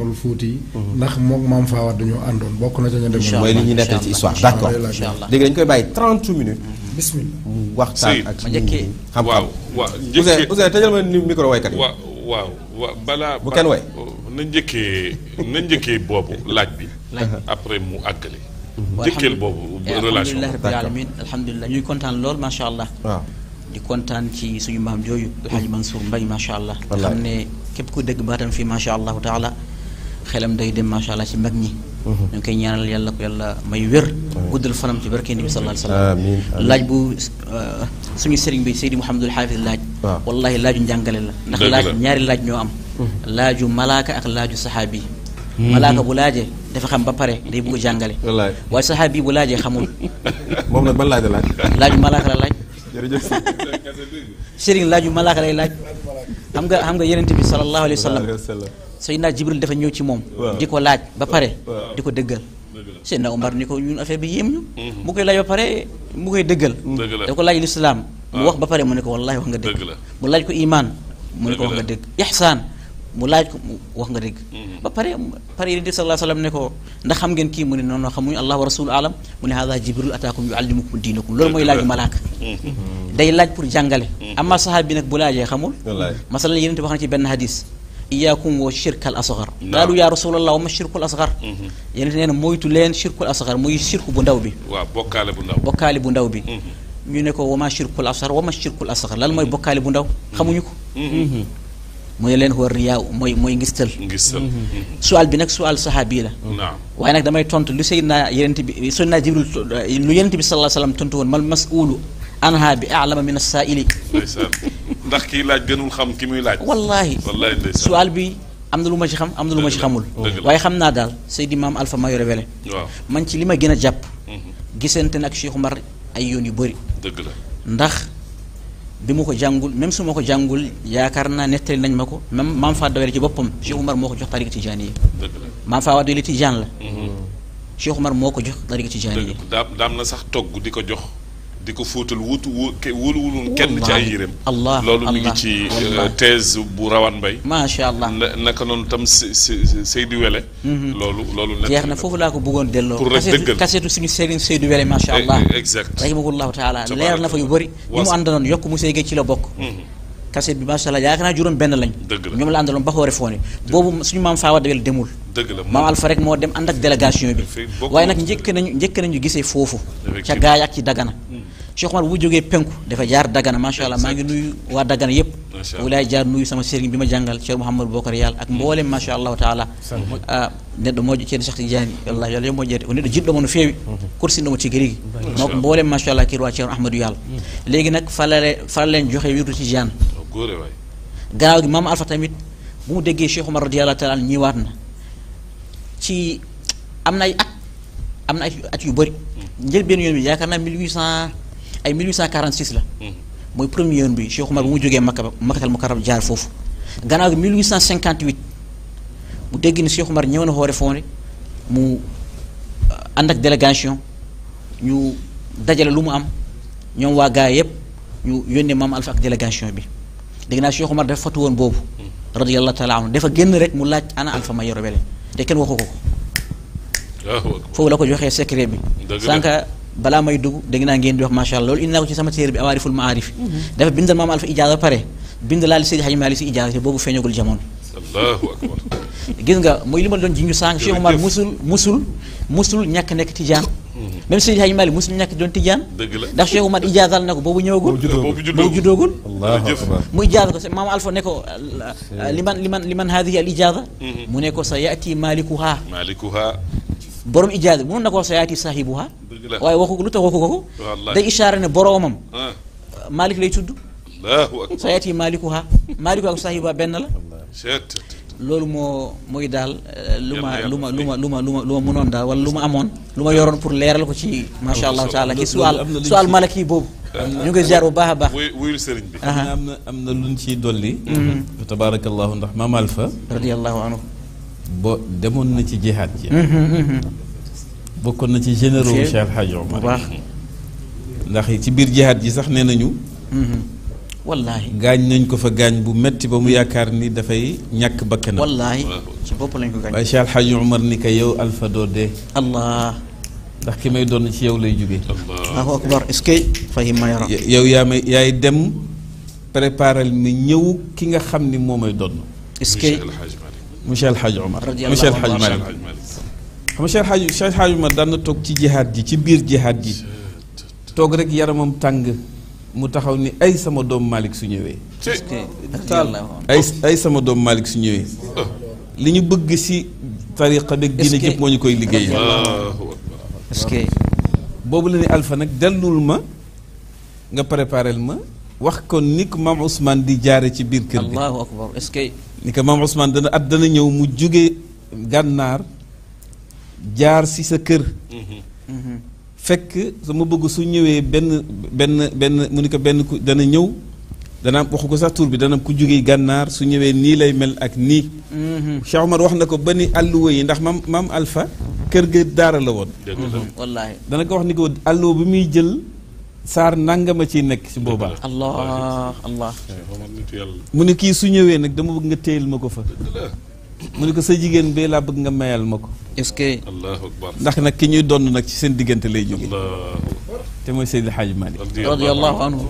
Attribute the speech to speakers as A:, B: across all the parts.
A: Omarul Fuuti ndax mook maam Fawad dañoo àndoon bokk na ca ña demoon.
B: mooy li ñuy nettali ci histoire d'accord léegi dañ koy bàyyi 30 minutes.
A: bismillah
B: mu waxtaan ak
C: ma njëkkee
B: xam-xam.
D: waaw
B: Ousseyn tëjal ma micro waykat yi.
D: waaw balaa.
B: bu kenn way.
D: na njëkkee boobu laaj bi. après mu àggale. njëkkeel boobu relation.
C: alhamdulilah rabbil alamin alhamdulilah ñuy kontaan lool macha allah.
B: waaw
C: di kontaan ci suñu maam jooyu El Hadj Mansour Mbaye macha allah.
B: wallaay
C: xam ne képp ku dégg baatam fii macha allahu taala xelam day dem macha allah ci mag ñi. ñu ngi koy ñaanal yàlla ko yàlla may wér. guddal fanam ci barke Nabi sallallahu alayhi wa sallam.
B: amiin
C: laaj bu suñu sëriñ bi Seydi Mouhamadul Hafiz laaj.
B: waaw
C: wallahi laaju njàngale la. ndax laaj ñaari laaj ñoo am. laaju malaaka ak laaju saxaabi. malaaka bu laajee dafa xam ba pare day bëgg jàngale.
B: wallaay
C: waaye saxaabi bu laajee xamul.
B: moom nag ban laaj la laaj.
C: laaju malaaka la laaj.
B: jërëjëf.
C: sëriñ laaju malaaka lay laaj. xam nga Yonent bi sallallahu alayhi wa sallam. Seydina Jibril dafa ñëw ci moom. di ko laaj ba pare. di ko dëggal. Seydina Omar ni ko ñun affaire bi yéem ñu. mu koy laaj ba pare mu koy dëggal. da ko laaj lislaam mu wax ba pare mu ne ko wallahi wax nga dëgg. mu laaj ko imaan mu ne ko wax nga dëgg. ihsaan mu laaj ko wax nga dëgg. ba pare Yonent bi sallallahu alayhi wa sallam ne ko ndax xam ngeen kii mu ne noonu xamuñu Allah wa rasulu alam mu ne hada Jibril ataakum yuallimukum diinakum loolu mooy laaju malaaka. day laaj pour jàngale. amma saxaabi nag bu laajee xamul. masalan Yonent bi wax na ci benn hadis. iyaakum wa shirkal asgar qaalu yaa rasulallah wa ma shirkul asgar Yonent nee na moytu leen shirkul asgar muy shirku bu ndaw bi.
D: waaw
C: bokkaale bu ndaw bi. ñu ne ko wa ma shirkul asgar wa ma shirkul asgar lan mooy bokkaale bu ndaw xamuñu ko. mu ne leen huwa riyaaw mooy ngistal. suwaal bi nag suwaal saxaabi la. waaye nag damay tontu lu Seydina Yonent bi Seydina Jibril lu Yonent bi sallallahu alayhi wa sallam tontu woon mal mas'uulu anha bi a'lama min as-saa'ili.
D: ndax kii laaj gënul xam ki muy laaj.
C: wallaahi suwaal bi am na lu ma ci xam am na lu ma ci xamul. waaye xam naa daal Seydi Maam Alpha ma yore wele. man ci li ma gën a jàpp. gisante nag Cheikh Oumar ay yoon yu bëri.
D: dëgg la
C: ndax bi mu ko jàngul même su ma ko jàngul yaakaar naa nettali nañ ma ko même Maam Faa Dawele ci boppam Cheikh Oumar moo ko jox tariqa tijaani yi.
D: dëgg la
C: Maam Faa Dawele tijaan la. Cheikh Oumar moo ko jox tariqa tijaani yi.
D: daam na sax togg di ko jox. di ko fóotal wóoluwulun kenn ci ay yéreem. loolu mi ngi ci thèse bu Rawane Mbaye.
C: macha allah
D: naka noonu tam Seydou Wele. loolu
C: jeex na foofu laa ko bëggoon delloo.
D: pour rek dëggal
C: kaseetu suñu sëriñ Seydou Wele macha allah.
D: exact
C: rahimahullahu taala leer na fa yu bëri. ñi mu àndaloon yokk mu seegee ci la bokk. kaset bi macha allah yaakaar naa juróom benn lañ.
D: dëgg la
C: ñoom la àndaloon ba xoore foone boobu suñu maam Faa Dawele demul.
D: dëgg la
C: maam Alpha rek moo dem ànd ak délégation bi. waaye nag njëkk nañu gisee foofu. ca gaay ak ci Dagana. Cheikh Oumar bu mu jógee penku dafa jaar Dagana macha allah maa ngi nuyu waa Dagana yëpp. wulaay jaar nuyu sama sëriñ bi ma jàngal Cheikh Mouhamadou Bokar Yàlla ak mboolem macha allahu taala. neɗɗo moƴƴo ceerno Cheikh Tidiane wallahi yo moƴƴede o neɗɗo jiɗɗo mo no feewi korsinɗomo tigi rigui mako mboolem machallah kirwa ceerno Ahmadou Yàlla léegi nag falalen joxe wirdu Tidiane gannaaw gi Mame Alpha tamit bu mu déggee Cheikh Oumar radiyallahu taala an ñëwaat na ci am na ay at yu bëri njëlbeen yoon bi yaakaar naa 1846 la mooy premier yoon bi Cheikh Oumar bu mu jógee Makkatal Mukarram jaar foofu gannaaw gi 1858 mu dégg ni Cheikh Oumar ñëw na xoore foone mu ànd ak délégation ñu dajale lu mu am ñoom waa gaay yëpp ñu yónnee Mame Alpha ak délégation bi dégg naa Cheikh Oumar dafa fatu woon boobu radiyallahu taala anhu dafa génn rek mu laaj ana Alpha ma yoro wele te kenn waxu ko foofu la ko joxee secret bi sànq balaa may dugg dégg naa ngeen di wax macha allah loolu indi naa ko ci sama téere bi awaariful maarif dafa bindal Mame Alpha ijaaza pare bind laal Seydi Hadji Malick si ijaaza te boobu feeñagul jamono
D: allahu akbar
C: gis nga mooy li ma doon jinju sànq Cheikh Oumar musul ñàkk nekk tijaan même Seydi Hadji Malick musul ñàkk doon tijaan ndax Cheikh Oumar ijaazal na ko boobu ñëwagul boobu juddoogul mu ijaaza ko Mame Alpha ne ko liman hadihi al ijaaza mu ne ko sa yaati malikuha borom ijaaza mënoon na ko wax sa yaati sahibuha waaye waxu ko lu tax waxu ko day ishaara ne boromam Malick lay tudd sa yaati malikuha ak sahibuha benn la loolu mooy daal lu ma mënoon daal wala lu ma amoon lu ma yoroon pour leeral ko ci macha allahu taala ci sual malaki boobu ñu ngi ziar bu baax a baax
D: wuyul sëriñ bi
E: am na luñ ciy dolli tabarakallahu ndax Mame Alpha
C: radiyallahu anhu
E: demoon na ci jihaad ji bokkoon na ci généraux Cheikh El Hadji Omar ndax ci biir jihaad ji sax nee nañu
C: wallaahi
E: gaañ nañ ko fa gaañ bu metti ba mu yaakaar ni dafay ñàkk bakkanam.
C: wallaahi ci bopp lañ ko gaañ.
E: waaye Cheikh Alhaji Omar ni ko yow Alpha doo dee.
C: allah.
E: ndax ki may doon ci yow lay jóge.
C: allahu akbar est-ce que fahim ma yara.
E: yow yaay dem préparer mi ñëw ki nga xam ni moo may doon.
C: est-ce que
E: monsieur Alhaji Omar. monsieur Alhaji Malick. xam nga Cheikh Alhaji Omar daan na toog ci jihaad ji ci biir jihaad ji toog rek yaramam tàng mu taxaw ni ay sama doom Malick su ñëwee. ay sama doom Malick su ñëwee. li ñu bëgg si tariqa beeg diine jëpp moo ñu koy liggéey.
C: est-ce que
E: boobu la ni Alpha nag dellul ma nga préparel ma wax ko ni ko maam Ousmane di jaare ci biir kër gi.
C: allahu akbar est-ce que
E: ni ko maam Ousmane dana ñëw mu jóge gànnaar jaar si sa kër. fekk sama bëgg su ñëwee benn mu ni ko benn ku dana ñëw dana waxu ko sax tur bi dana ku jógee gànnaar su ñëwee nii lay mel ak nii. Cheikh Omar wax na ko ba ni àlluwa yi ndax maam Alpha kër ga daara la woon.
C: wallaahi
E: dana ko wax ni ko àlluwa bi muy jël saar nangama ciy nekk si boobaa.
C: allah.
E: mu ni kii su ñëwee nag dama bëgg nga téyel ma ko fa. mu ni ko sa jigéen bee laa bëgg nga mayal ma ko.
C: est-ce que
D: allahu akbar.
E: ndax nag ki ñuy donn nag ci seen diggante lay jóge te mooy Seydi Hadji Malick
C: radiyallahu anhu.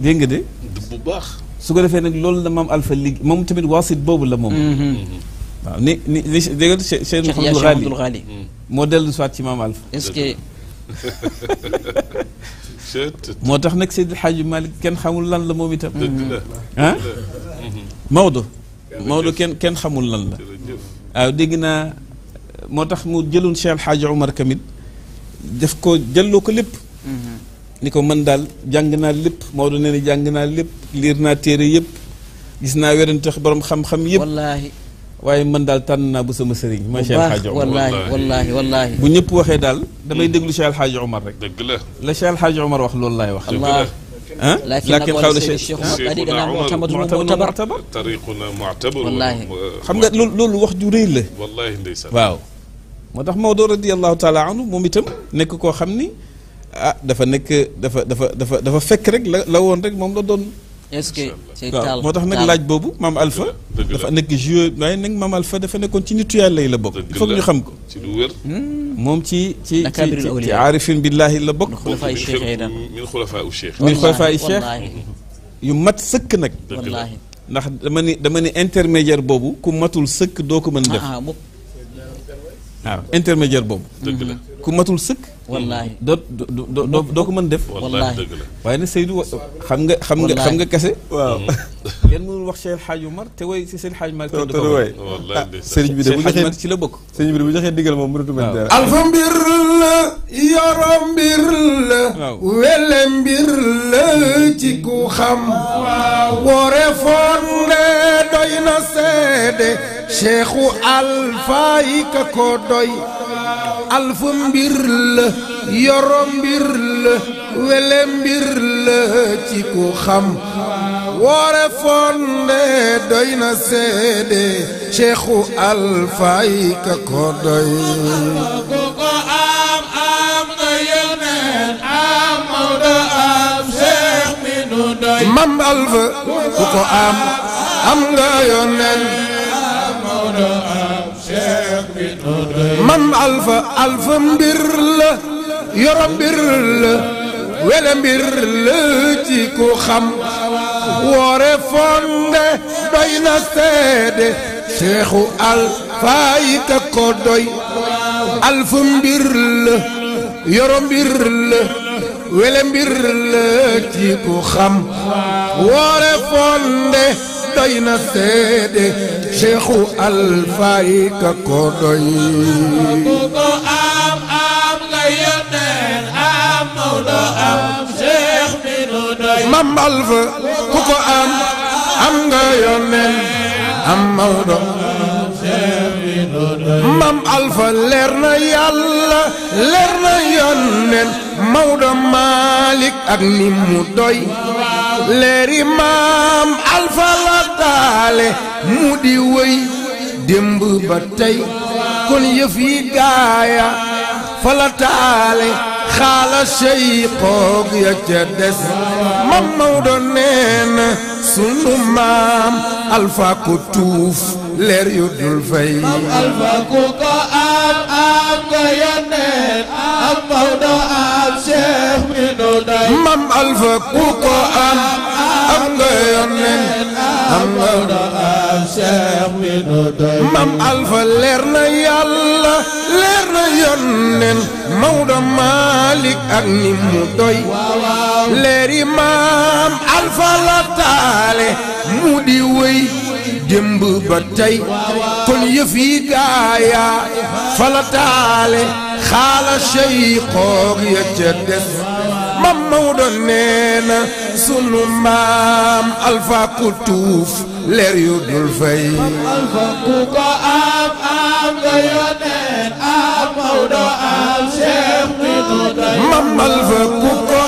E: dégg nga de
D: bu baax.
E: su ko defee nag loolu la maam Alpha liggéey moom tamit waasit boobu la moom. waaw ni dégg nga Cheikh Mouhamadul Ghali moo dellu soit ci maam Alpha.
C: est-ce que
E: moo tax nag Seydi Hadji Malick kenn xamul lan la moom itam.
D: dëgg la
E: ah Maodo kenn xamul lan la. waaw dégg naa moo tax mu jëloon Cheikh Alhaji Omar kamit def ko jëlloo ko lépp. ni ko man daal jàng naa lépp Maodo nee na jàng naa lépp liir naa téere yëpp gis naa werante borom xam-xam yëpp.
C: wallaahi.
E: waaye man daal tànn naa bu sama sëriñ. mooy Cheikh Alhaji Omar
C: wallaahi.
E: bu ñëpp waxee daal damay déglu Cheikh Alhaji Omar rek.
D: dëgg la
E: la Cheikh Alhaji Omar wax loolu laay wax.
C: allah.
E: ah laakin xaw la
D: Cheikhuna Omar tariquna mu'tabar.
C: wallaahi.
E: xam nga loolu wax ju rëy la.
D: wallaahi ndeysaan.
E: waaw moo tax Maodo radiyallahu taala anhu moom itam nekk koo xam ni dafa nekk dafa fekk rek la woon rek moom la doon.
C: est-ce que c'est
E: waaw moo tax nag laaj boobu maam Alpha. dafa nekk joueur waaye nag maam Alpha dafa nekkoon ci nitu yàlla yi la bokk. il faut que ñu xam ko.
D: ci lu wér.
E: moom ci aarifin billahi la bokk.
D: min xulafaa u cheikh.
E: min xulafaa u cheikh yu mat sëkk nag.
C: wallaahi.
E: ndax dama ni intermédiaire boobu ku matul sëkk doo ko mën def. waaw intermédiaire boobu.
D: dëgg la
E: ku matul sëkk.
C: wallaahi.
E: doo ko mën def.
C: wallaahi
D: dëgg la.
E: waaye nag Seydou xam nga kese. waaw kenn mënul wax Cheikh El Hadj Omar te woy si Seydi Hadj Malick. te woy
B: sëriñ bi de bu joxee
E: ci la bokk.
B: sëriñ bi de bu joxee digal moom mënatu mën dara.
A: Alpha mbir la yoro mbir la.
E: waaw
A: wele mbir la ci ku xam. woore foon ne doy na seede. Cheikhu Alpha yi ka ko doy. Alpha mbir la yoro mbir la wele mbir la ci ku xam. woore fonde doy na seede Cheikhu Alpha yi ka ko doy. ku ko am nga yoneen am Maodo am Cheikh mi nu doy. Mam Alpha ku ko am nga yoneen am Maodo am Cheikh mi nu doy. Mam Alpha mbir la yoro mbir la wele mbir la ci ku xam. woore fonde doy na seede Cheikhu Alpha yi ka ko doy. Alpha mbir la yoro mbir la wele mbir la ci ku xam. woore fonde doy na seede Cheikhu Alpha yi ka ko doy. ku ko am nga yoneen am Maodo am Cheikh mi nu doy. Mam Alpha ku ko am nga yoneen am Maodo am Cheikh mi nu doy. Mam Alpha leer na yàlla leer na yoneen Maodo Malick ak ni mu doy. leeri Mam Alpha la taale mu di wëy démb ba tey kon yëf yi gaaya fa la taale xaala sey xoog ya ca des. mam Maodo nee na sunu maam alfa ko tuuf leer yu dul fay
F: alfa ku ko am nga yonent am Maodo am Cheikh mi nu day
A: mam alfa ku ko am nga yonent am Maodo
F: am Cheikh mi nu day
A: mam alfa leer na yàlla leer na yonent Maodo Malick ak ni mu doy leeri maam alfa la taale mu di wéy démb ba tey kon yëf yi gaaya fa la taale xaala seyxoog ya ca des mam Maodo nee na sunu maam alfa ku tuuf leer yu dul fay
F: alfa ku ko am nga yonent am Maodo am Cheikh mi nu day
A: mam alfa ku ko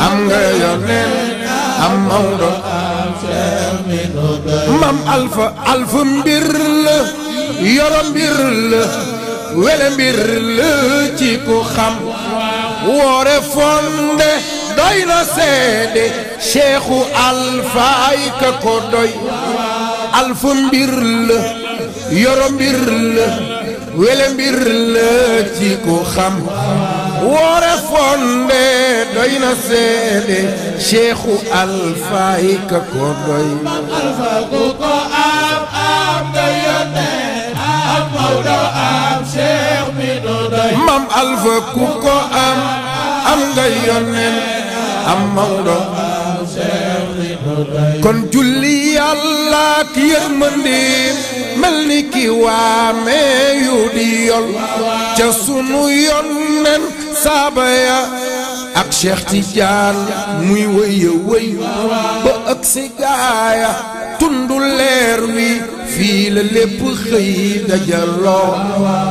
A: am nga yonent am Maodo
F: am Cheikh mi nu day
A: mam alfa alfa mbir la yoro mbir la wele mbir la ci ku xam woore fonde doy na seede Cheikhu alfa ay ka ko doy alfa mbir la yoro mbir la wele mbir la ci ku xam woore fonde doy na seede Cheikhu alfa ay ka ko doy
F: alfa ku ko am nga yonent am Maodo am Cheikh mi nu day
A: mam alfa ku ko am nga yonent am Maodo
F: am Cheikh mi nu day
A: kon julli yàlla ak yërmandeem mel ni ki waame yu di yol ca sunu yonent saaba ya ak Cheikh Tidiane muy wëya wëy ba ak si gaaya tundu leer wi fii la lépp xëy dajaloo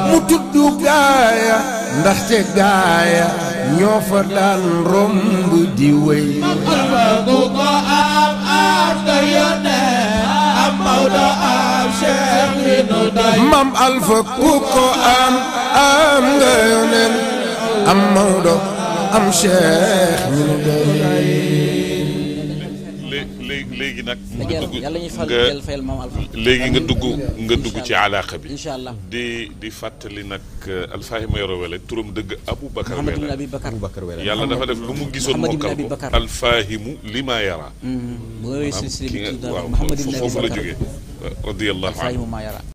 A: mu tuddu gaaya ndaxte gaaya ñoo fa daan romb di wëy
F: alfa ku ko am nga yonent am Maodo am Cheikh mi nu day
A: mam alfa ku ko am nga yonent am Maodo am Cheikh mi nu doy
D: léegi nag
C: yàlla ñuy fayal maam alfa
D: léegi nga dugg ci alaaqa bi
C: incha allah
D: di fàttali nag Alfahima Yoro Wele turam dëgg Aboubacar
C: Mouhamadou
D: Wele
C: Abi Bakar
D: yàlla dafa def lu mu gisoon mokkal ko alfahimu lima yara
C: mooy silsile bi tudd
D: waaw
C: Mouhamadou Abi
D: foofu la
C: Bakar
D: jógee radiyallahu anhu
C: alfahimu ma yara